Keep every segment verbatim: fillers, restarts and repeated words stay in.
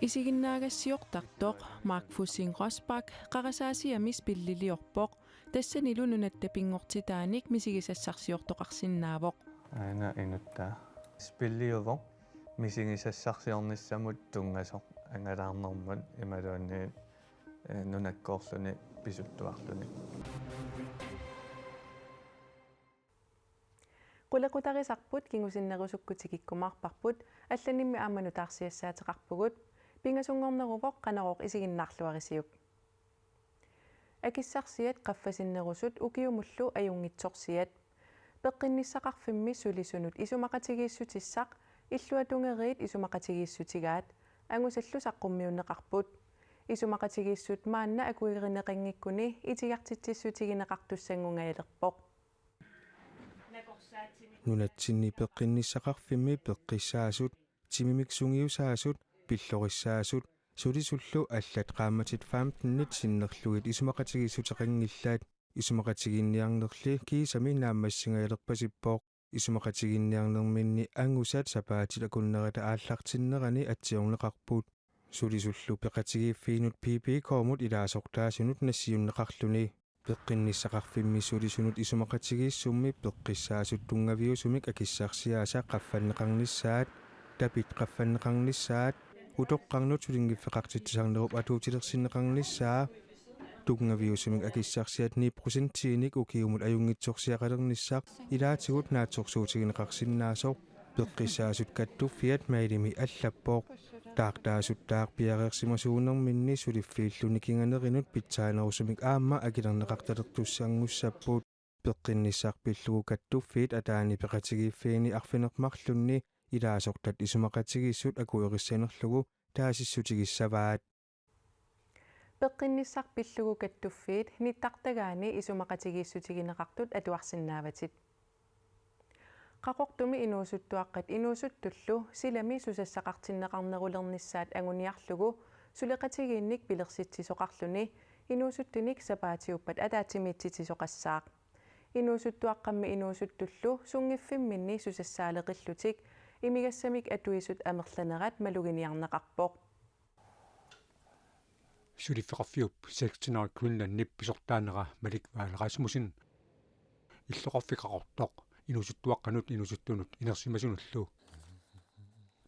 Isiginnaagassiortartoq Mark Fussing Rosbach qarasaasiami spilliliorpoq, tassanilu nunatta pinngortitaanik misigisassarsiortoqarsinnaavoq. Aana inuttaa. Spilliuvoq misigisassarsiornissamut tunngasoq angalaarnermut imaluunniit, eh, nunakkoorluni pisuttuarluni. Qulequtarisarput kingusinnerusukkut tikikkumaarparput, allanimmi aamma nutaarsiassaateqarpugut, pingasunngorneruvoq Qanorooq isiginnaarluarisiuk. Akissarsiat qaffasinnerusut ukiumullu ajunngitsorsiat. Peqqinnissaqarfimmi sulisunut isumaqatigiissutissaq illuatungeriit isumaqatigiissutigaat, angusallu saqqummiunneqarput. Isumaqatigiissut maanna akuerineqanngikkuni itigartitsissutigineqartussanngungajalerpoq. Nunatsinni peqqinnissaqarfimmi peqqissaasut, timimik sungiusaasut, pillorissaasut, sulisullu allat qaammatit femtenit sinnerlugit isumaqatigiissuteqanngillat. Isumaqatigiinniarnerli kiisami naammassingajalerpasippoq. Isumaqatigiinniarnerminni angusat sapaatit akunnerata aallartinnerani atsiorneqarput. Sulisullu peqatigiiffiinut P P K-mut ilaasortaasunut nassiunneqarluni. Peqqinnissaqarfimmi sulisunut isumaqatigiissummi peqqissaasut tunngaviusumik akissarsiaasa qaffanneqarnissaat, tapit qaffanneqarnissaat, utoqqarnut sulinngiffeqartitsisarnerup atuutilersinneqarnissaa, tunngaviusumik akissarsiat ni procentiinik ukiumut ajunngitsorsiaqalernissaq ilaatigut naatsorsuutigineqarsinnaasoq, peqqissaasut kattuffiat mailimi allappoq. Taartaasuttaaq piareersimasuunerminni suliffiillu nikinganerinut pitsaanerusumik aamma akilerneqartalertussanngussapput. Peqqinnissaq pillugu kattuffiit ataani peqatigiiffiini arfineq-marlunni ilaasortat isumaqatigiissut akuerissanerlugu taasissutigissavaat. Peqqinnissaq pillugu kattuffiit nittartagaani isumaqatigiissutigineqartut atuarsinnaavatit. Qaqortumi inuusuttuaqqat inuusuttullu silami susassaqartinneqarnerulernissaat anguniarlugu suleqatigiinnik pilersitsisoqarluni inuusuttunik sapaatiuppat ataatsimiititsisoqassaaq. Inuusuttuaqqammi inuusuttullu sunngiffimminni susassaaleqillutik imigassamik atuisut amerlanerat maluginiarneqarpoq. Suliffeqarfiup Sexton Greenlandip pisortaanera Malik Vahl Rasmussen illoqarfik Qaqortoq inuusuttuaqqanut inuusuttunut inersimasunullu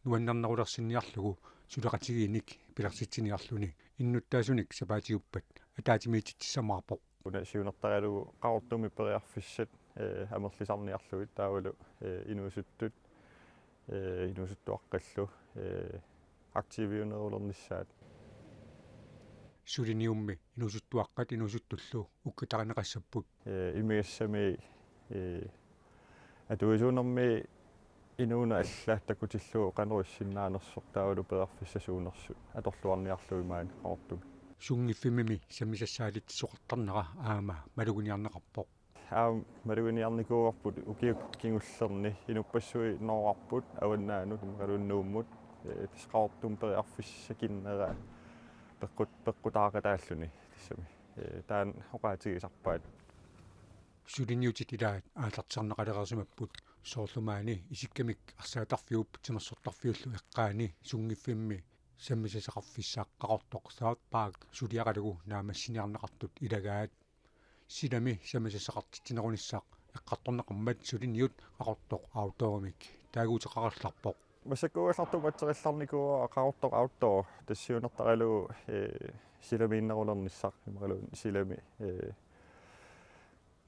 nuannernerulersinniarlugu suleqatigiinnik pilersitsiniarluni innuttaasunik sapaatiuppat ataatsimiititsisamaarpoq. Una siunertaralugu Qaqortumi periarfissat, eh, amerlisarniarlugit taavalu, eh, inuusuttut, eh, inuusuttuaqqallu, eh, aktiviunerulernissaat. Suliniummi inuusuttuaqqat inuusuttullu ukkatarineqassapput. Eh, imigassami, eh, atuisuunermi inuuneq alla takutillugu qanoq issinnaanersoq taavalu periarfissat suunersut atorluarniarlugit maani Qaqortumi. Sunngiffimmimi sammisassaalitsisoqartarnera aamma maluginiarneqarpoq. Aamma maluginiarnikuuarput ukiut kingullerni inuppassuit Norgerput, avannaanut imaluunniit Nuummut, eh, tassa Qaqortumi periarfissaq sakinnera peqqut-, peqqutaaqataalluni tassami. Eh, taanna oqaatigisarpaat. Suliniutit ilaat aallarterneqalereersimapput soorlu maani isikkamik arsaattarfiup timersortarfiullu eqqaani sunngiffimmi sammisasaqarfissaq Qaqortoq South Park suliaqalugu naammassiniarneqartut ilagaat. Silami sammisasaqartitsinerunissaq eqqartorneqarmat suliniut Qaqortoq Outdoormik taaguuteqarallarpoq. Massakkuugallartumik aterillarnikuuara Qaqortoq Outdoor tassa siunertaralugu, eh, silamiinnerulernissaq imaluunniit silami, eh,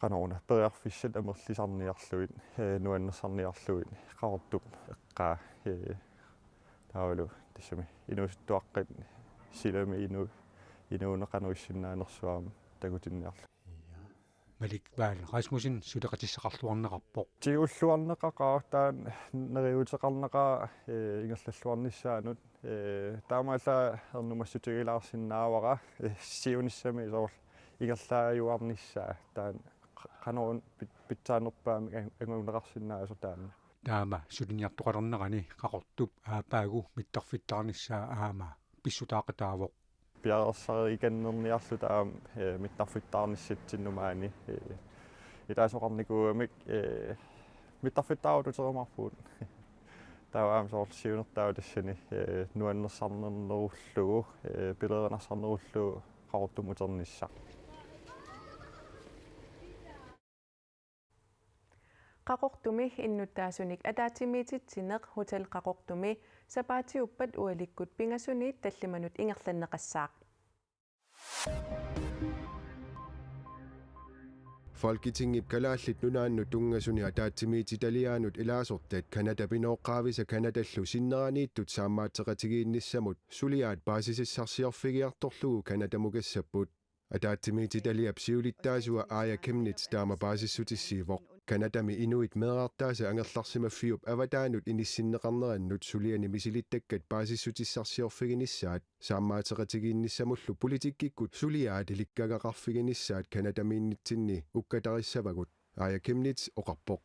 qanoruna periarfissat amerlisarniarlugit, eh, nuannersarniarlugit Qaqortup eqqaa, eh, taavalu tassami inuusuttuaqqat silami inu-, inuuneq qanoq issinnaanersoq aamma takutinniarlugu. Malik Vahl Rasmussen suleqatissaqarluarneqarpoq. Tigulluarneqaqaaq taanna neriuuteqarneqaaq, eh, ingerlalluarnissaanut, eh, taamaallaat ernumassutigilaarsinnaavara, eh, siunissami soorlu ingerlaajuarnissaa taanna qa-, qanoruna pit-, pitsaanerpaamik ang-, anguneqarsinnaasoq taanna. Taama suliniartoqalernerani Qaqortup aappaagu mittarfittaarnissaa aamma pissutaaqataavoq. Piareersarikannerniarluta aamma, eh, mittarfittaarnissatsinnut maani, eh, ilaasoqarnikuugamik, eh, mittarfittaarutut uterumaarpugut. Taava aamma soorlu siunertaavoq tassani, ee, nuannersarnerullugu, ee, pilerinarsaarnerullugu Qaqortumi uternissaq. Qaqortumi innuttaasunik ataatsimiititsineq Hotel Qaqortumi sapaatiuppat ualikkut pingasuniit tallimanut ingerlanneqassaaq. Folketingip Kalaallit Nunaannut tunngasuni ataatsimiititaliaanut ilaasortat Canada pinooqqaavisa Canadallu sinneraniittut saammaatseqatigiinnissamut suliaat paasisassarsiorfigiartorlugu Canadamukassaapput. Ataatsimiititaliap siulittaasua Aaja Chemnitz taama paasissutissiivoq. Canadami inuit meerartaasa angerlarsimaffiup avataanut inissinneqarnerannut suliani misilittakkat paasissutissarsiorfiginissaat saammaatseqatigiinnissamullu politikkikkut suliaat ilikkagaqarfiginissaat Canadamiinnitsinni ukkatarissavagut, Aaja Chemnitz oqarpoq.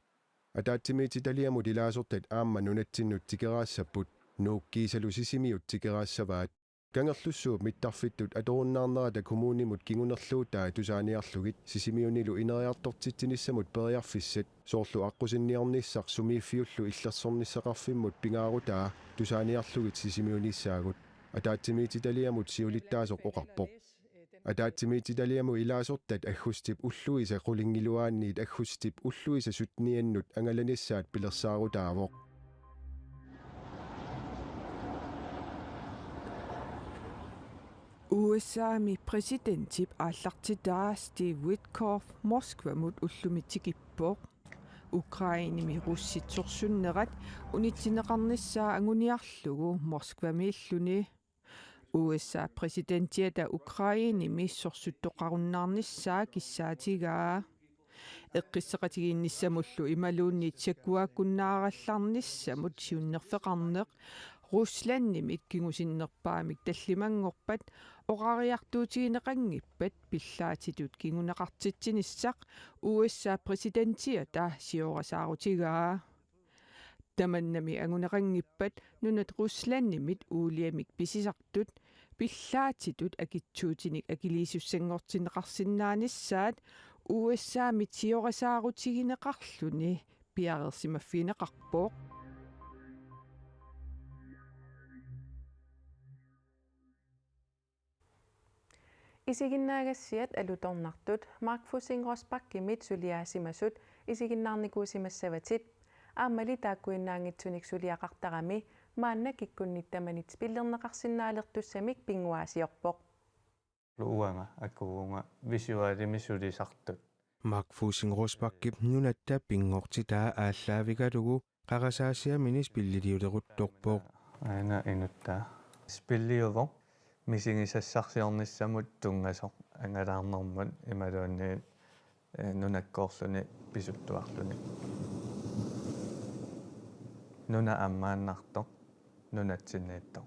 Ataatsimiititaliamut ilaasortat aamma nunatsinnut tikeraassapput, Nuuk kiisalu Sisimiut tikeraassavaat. Kangerlussuup mittarfittut atorunnaarnerata kommunimut kingunerluutaa tusaaniarlugit Sisimiunilu ineriartortitsinissamut periarfissat, soorlu aqqusinniornissaq sumiiffiullu illersornissaqarfimmut pingaarutaa, tusaaniarlugit Sisimiunissaagut, ataatsimiititaliamut siulittaasoq oqarpoq. Ataatsimiititaliamut ilaasortat aggustip ulluisa qulingiluaanniit aggustip ulluisa sytteniannut angalanissaat pilersaarutaavoq. U S A-mi præsidentip aallartitaa Steve Witkoff Moskvamut ullumi tikippoq. Ukrainemi russit sorsunnerat unitsinneqarnissaa anguniarlugu Moskvamiilluni. U S A præsidentiata Ukrainemi sorsuttoqarunnaarnissaa kissaatigaa. Eqqissaqatigiinnissamullu imaluunniit sakkuaakkunnaarallarnissamut siunnerfeqarneq Ruslandimit kingusinnerpaamik tallimanngorpat oqariartuutigineqanngippat pillaatitut kinguneqartitsinissaq U S A præsidentiata siorasaarutigaa. Tamannami anguneqanngippat nunat Ruslandimit uuliamik pisisartut pillaatitut akitsuutinik akiliisussanngortinneqarsinnaanissaat U S A-mit siorasaarutigineqarluni piareersimaffigineqarpoq. Isiginnaagassiat alutornartut Mark Fussing Rosbackimit suliaasimasut isiginnaarnikuusimassavatit. Aammali taakkuinnaanngitsunik suliaqartarami maanna kikkunnit tamanit spillerneqarsinnaalertussamik pinnguaasiorpoq. Uanga akuuvunga visualimi sulisartut. Mark Fussing Rosbackip nunatta pinngortitaa aallaavigalugu qarasaasiamini spilliliuleruttorpoq. Aana inuttaa. Spilliuvoq misigisassarsiornissamut tunngasoq angalaarnermut imaluunniit, eh, nunakkoorluni pisuttuarluni. Nuna ammaannartoq, nunatsinniittoq.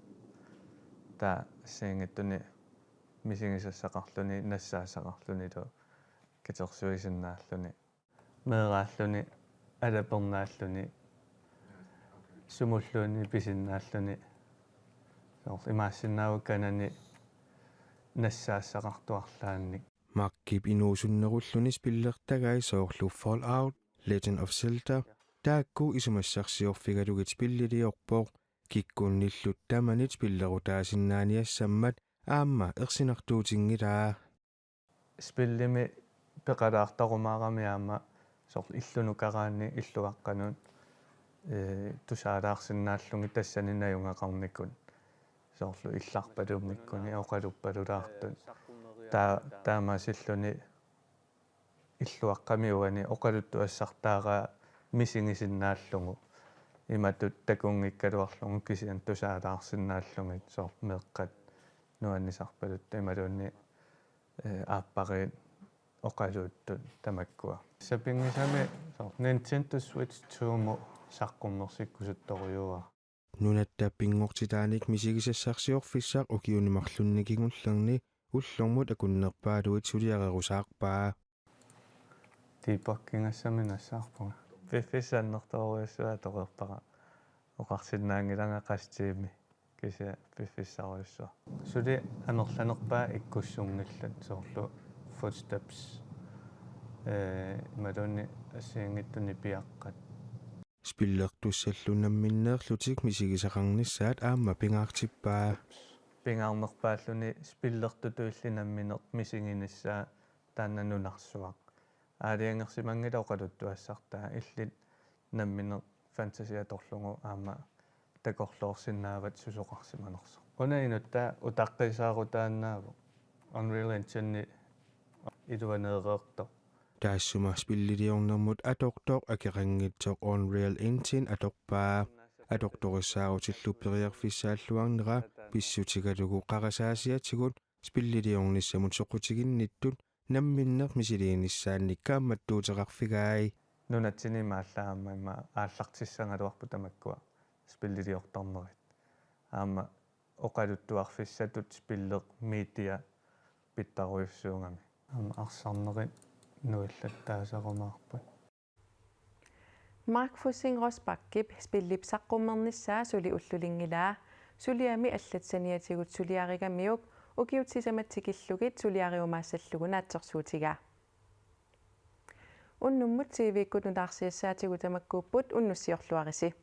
Taava assigiinngitsuni misigisassaqarluni, nassaassaqarlunilu katersuisinnaalluni. Meeraalluni, alapernaalluni, sumulluunniit pisinnaalluni. Soorlu imaassinnaavoq kanani nassaassaqartuarlaannik. Markip inuusunnerulluni spillertagai soorlu Fallout, Legend of Zelda, taakku isumassarsiorfigalugit spilliliorpoq, kikkunnillu tamanit spillerutaasinnaaniassammat aamma ersinartuutinngilaa. Spillimi peqalaartarumaarami aamma soorlu illunukaaraanni illuaqqanut, ee, tusaalaarsinnaallugit tassani najugaqarnikut. Soorlu illarpalummikkuni oqaluppalulaartut. Taa-, taamaasilluni illuaqqami uani oqaluttuassartaaraa misigisinnaallugu. Imatut takunngikkaluarlugu kisianni tusaalaarsinnaallugit soorlu meeqqat nuannisarpaluttut imaluunniit, eh, aappariit oqaluuttut tamakkua. Sapinngisami soorlu Nintendo Switch two-mut saqqummersikkusuttorujuuara. Nunatta pinngortitaanik misigisassarsiorfissaq ukiuni marlunni kingullerni ullormut akunnerpaaluit suliarerusaarpaa. Debuggerigassami nassaarpunga. Piffissaq annertoorujussuaq atoreerpara. Oqarsinnaanngilanga qassit tiimit kisianni piffissarujussuaq. Suli amerlanerpaat ikkussunngillat soorlu footsteps. Ee, imaluunniit assigiinngitsut nipiaqqat. Spillertussallu namminneerlutik misigisaqarnissaat aamma pingaartippaa. Pingaarnerpaalluni spillertutut illit nammineq misiginissaa taanna nunarsuaq. Aalajangersimanngilaq oqaluttuassartaa illit nammineq fantasi atorlugu aamma takorloorsinnaavat susoqarsimanersoq. Una inuttaa utaqqiisaarutaannaavoq Unreal Engine iluaneereertoq. Taassuma spilliliornermut atortoq akeqanngitsoq Unreal Engine atorpaa. Atortorissaarutillu periarfissaalluarnera pissutigalugu qarasaasiatigut spilliliornissamut soqutiginnittut namminneq misiliinissaannik kaammattuuteqarfigai. Nunatsinni imaallaat aamma ima aallartissagaluarput tamakkua spilliliortarnerit. Aamma oqaluttuarfissatut spilleq media pitsarujussuugami. Aamma arsarnerit nuillattaasarumaarput. Mark Fussing Rosbachip spillip saqqummernissaa suli ullulinngilaa. Suliami allat saniatigut suliarigamiuk ukiut sisamat tikillugit suliariumaassallugu naatsorsuutigaa. Unnummut T V-kkut nutaarsiassaatigut tamakkuupput, unnussiorluarisi.